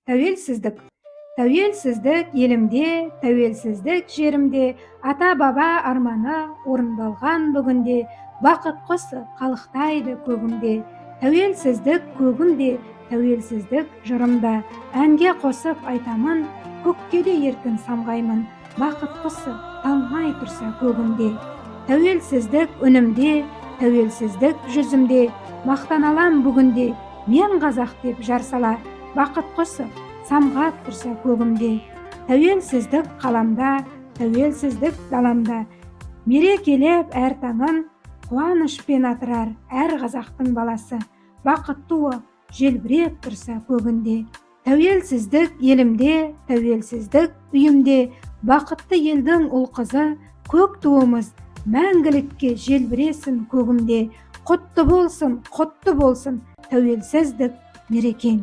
Тәуелсіздік. Тәуелсіздік елімде, тәуелсіздік жерімде, ата баба арманы орындалған бүгінде. Бақыт құсы қалықтайды көгімде. Тәуелсіздік көгімде, тәуелсіздік жырымда. Әнге қосып айтамын, көкке де еркін самғаймын, бақыт құсы талмай тұрса көгімде. Тәуелсіздік үнімде, тәуелсіздік жүзімде. Мақтана алам бүгінде мен қазақ деп жар сала, бақыт құсы самғап тұрса көгімде. Тәуелсіздік қаламда, тәуелсіздік даламда. Мерекелеп әр таңын қуанышпен атырар әр қазақтың баласы, бақыт туы желбіреп тұрса көгінде. Тәуелсіздік елімде, тәуелсіздік үйімде. Бақытты елдің ұл қызы, көк туымыз мәңгілікке желбіресін көгімде. Құтты болсын, құтты болсын тәуелсіздік мерекең!